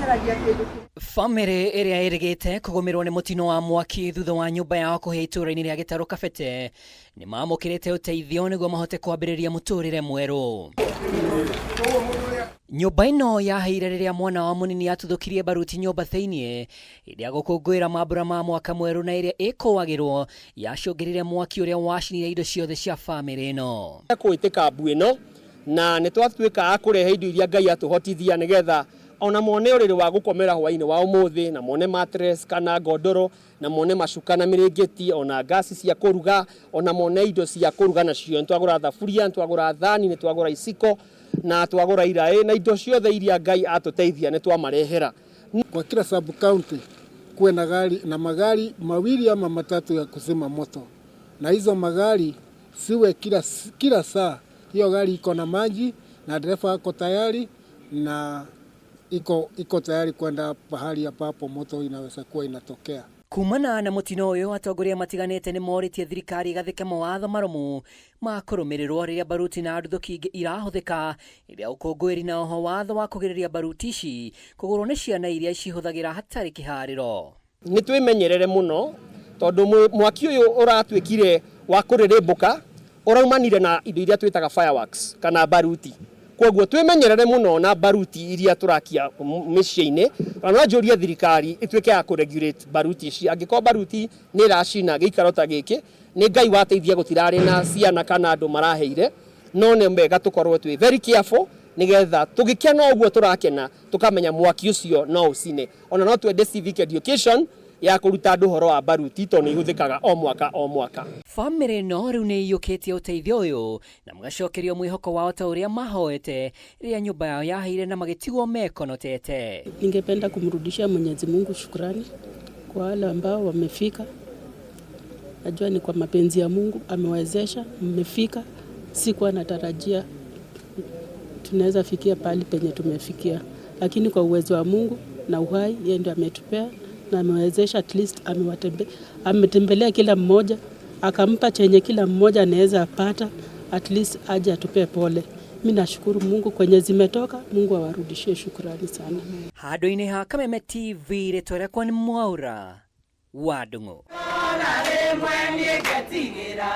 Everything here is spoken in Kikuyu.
Ndĩracaragia kĩndũ. Bamĩrĩ ĩrĩa ĩrĩgĩte kũgũmĩrwo nĩ mũtino wa mwaki thutha wa nyũmba yao kũhĩa itũũra-inĩ rĩa Gĩtarũ Kabete nĩ mamũkĩrĩte ũteithio nĩguo mahote kwambĩrĩria mũtũrĩre mwerũ. Nyũmba ĩno yahĩire rĩrĩa mwana wao mũnini atuthũkirie baruti nyũmba thĩinĩ hĩndĩ ya gũkũngũĩra mambura ma mwaka mwerũ na ĩrĩa ĩkũagĩrwo yacũngĩrĩire mwaki ũrĩa wacinire indo ciothe cia bamĩrĩ ĩno. Kũĩtĩka mbu ĩno na nĩ twatuĩka a kũrehe indo iria Ngai atũhotithia nĩgetha ona mone ũrĩrĩ wa gũkomera hwainĩ wa ũmũthĩ, na mone mattress kana ngondoro, na mone macuka na mĩrĩngĩti, ona ngasi cia kũruga, ona mone indo cia kũruga nacio. Nĩ twagũra thaburia, nĩ twagũra thani, nĩ twagũra iciko, na twagũra iraĩ, na indo ciothe iria Ngai atũteithia nĩ twamarehera. Kwa kila sub county kuwe na gari na magari mawili ama matatu ya kuzima moto, na hizo magari siwe kila saa. Hiyo gari iko na maji na dereva ako tayari na iko tayari kwenda pahali ambapo moto inaweza kuwa inatokea. Kumana na mũtino ũyũ, atongoria matiganĩte nĩ morĩtie thirikari ĩgathĩke mawatho marũmu ma kũrũmĩrĩrwo rĩrĩa baruti na nduthũki ingĩ irahũthĩka hĩndĩ ya ũkũngũĩri, na oho watho wa kũgirĩrĩria baruti ici kũgũrwo nĩ ciana iria cihũthagĩra hatarĩ kĩharĩro. Nĩ twĩmenyerere mũno tondũ mwaki ũyũ ũratuĩkire wa kũrĩrĩmbũka ũraumanire na indo iria twĩtaga fireworks kana baruti. Koguo twĩmenyerere mũno na baruti iria tũrakia mĩciĩ-inĩ, na no njũrie thirikari ĩtuĩke ya kũregulate baruti ici. Angĩkorwo baruti nĩ ĩracina gĩikaro ta gĩkĩ, nĩ Ngai wateithia gũtirarĩ na ciana kana andũ maraheire, no nĩ wega tũkorwo twĩ very careful nĩgetha tũgĩkena ũguo tũrakena tũkamenya mwaki ũcio no ũcine. Ona no twende civic education ya kũruta andũ ũhoro wa baruti tondũ nĩ ihũthĩkaga o mwaka o mwaka. Bamĩrĩ ĩno rĩu nĩ ĩiyũkĩtie ũteithio ũyũ na magacokerio mwĩhoko wao ta ũrĩa mahoete rĩrĩa nyũmba yao yahĩire na magĩtigwo mekonotete. Ningependa kumrudishia Mwenyezi Mungu shukrani kwa wale ambao wamefika. Najua ni kwa mapenzi ya Mungu amewezesha, mmefika. Sikuwa natarajia tunaweza fikia pahali penye tumefikia, lakini kwa uwezo wa Mungu na uhai, yeye ndio ametupea na amewezesha, at least ametembelea kila mmoja, akampa chenye kila mmoja anaweza pata, at least aje atupee pole. Mimi nashukuru Mungu kwenye zimetoka, Mungu awarudishie shukrani sana. Handũ-inĩ ha Kameme TV, rĩtwa rĩakwa nĩ Mwaura wa Ndung'u. Ona rĩmwe niĩ ngetigĩra.